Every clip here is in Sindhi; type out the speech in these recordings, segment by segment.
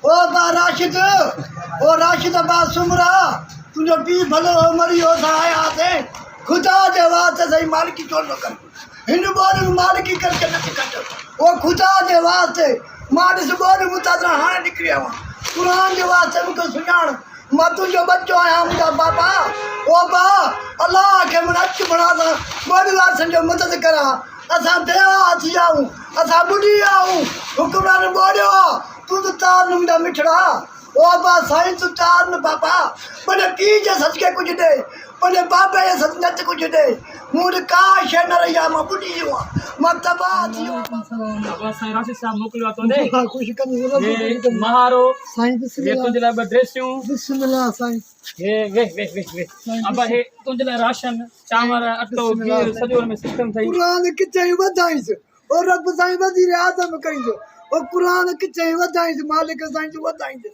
او ابا راشد، او راشد ابا سومرا، تنهنجو پيء ڀلو هو مري ويو اسان آيا هئاسين، خدا جي واسطي سائين مالڪي ڇو نٿو ڪرين، هن ٻوڏ ۾ مالڪي ڪر ڪي نٿي کٽ، او خدا جي واسطي مان ڏس ٻوڏ متاثر هاڻي نڪري آيو آهيان، قرآن جي واسطي مون کي سڃاڻ، مان تنهنجو ٻچو آهيان منهنجا بابا، او ابا الله کي من اچ بڻا سان ٻوڏ وارثن جو مدد ڪران، اسان بيواهه ٿي ويا آهيون، اسان ٻڏي ويا آهيون، حڪمرانن ٻوڏيو آ، تون ته تار نه منهنجا مٺڙا، او ابا سائين تون تار نه بابا، پنهنجي پيء جي صدقي ڪجهه ڏي، پنهنجي بابي جي صدقي نت ڪجهه ڏي، مون وٽ ڪا شيء نه رهي آ، مان ٻڏي ويو آهيان، مان تباهه ٿي ويو آهيان بابا. ابا سائين راشد صاحب موڪليو آ توڏي هي مهارو هي تنهنجي لاء ٻه ڊريسيون هي ويهه ويهه ويهه ويهه ابا هي تنهنجي لاء راشن چانور اٽو گيهه سڄو ان ۾ سسٽم اٿئي. قرآن ڪٿي وڌائينس او رب سائين وزير اعظم ڪرينس او قرآن ڪٿي وڌائينس مالڪ سائين تون وڌائينس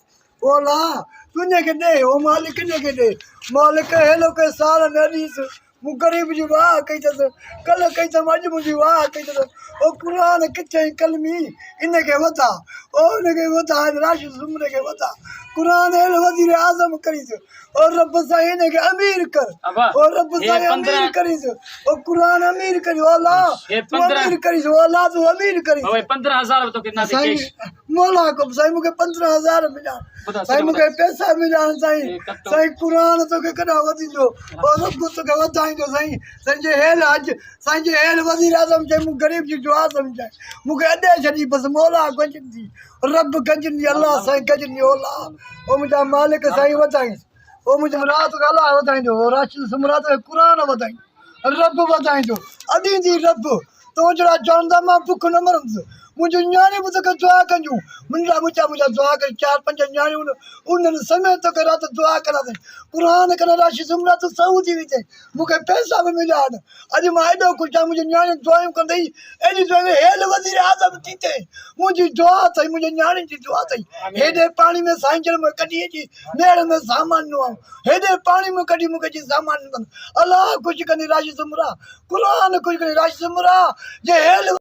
او الله تنهنجي کي ڏي او مالڪ ان کي ڏي مالڪ هيلوڪي سال ۾ اڏيس مون غريب جي واهه ڪئي اٿس ڪلهه ڪئي اٿم اڄ منهنجي واهه ڪئي اٿس او قرآن ڪٿي ڪلمي ان کي وڌا او ان کي وڌا راشد سومري کي وڌا قرآن هيل وزير اعظم ڪرينس او رب سائين هن کي امير ڪر او رب سائين امير ڪريس او قرآن امير ڪريس او الله تون امير ڪريس او الله تون امير ڪريس بابا 15000 توکي ڏنا سائين مولا کو سائين مونکي 15000 مليا سائين مونکي پئسا مليا سائين سائين قرآن توکي ڪڏا وڌيندو او رب توکي وڌائيندو سائين سائين جي هيل اڄ سائين جي هيل وزير اعظم چئي مون غريب جي دعا سمجھائي مونکي اڏي ڇڏي بس مولا گنجن ٿي رب گنجن جي الله سائين گنجن جي الله او منهنجا مالڪ سائين وڌائينس او منهنجا رات کي الله وڌائيندو او راشد سمرا توکي قرآن وڌائيندو رب وڌائيندو اڏيندي رب تو جهڙا چوندا مان بک نه مرندس منهنجون نياڻيون به توکي دعا ڪنديون منهنجا ٻچا منهنجا دعا ڪن چار پنج نياڻيون انهن سميت توکي رات دعا ڪنداسين قرآن ڪن راشد سمرا تون سهو ٿي ويندين مون کي پئسا به مليا آهن اڄ مان ايڏو خوش آهيان منهنجي نياڻين دعايون ڪندئي ايڏي دعايون هيل وزير اعظم ٿي ٿئي منهنجي دعا اٿئي منهنجي نياڻين جي دعا اٿئي هيڏي پاڻي ۾ سائين جن مون ڪڍي اچي ميڙ ۾ سامان ڏنو آهي هيڏي پاڻي ۾ ڪڍي مون کي اچي سامان ڏنو الله خوش ڪندي راشد سمرا قرآن خوش ڪندي راشد سمرا جي هيل.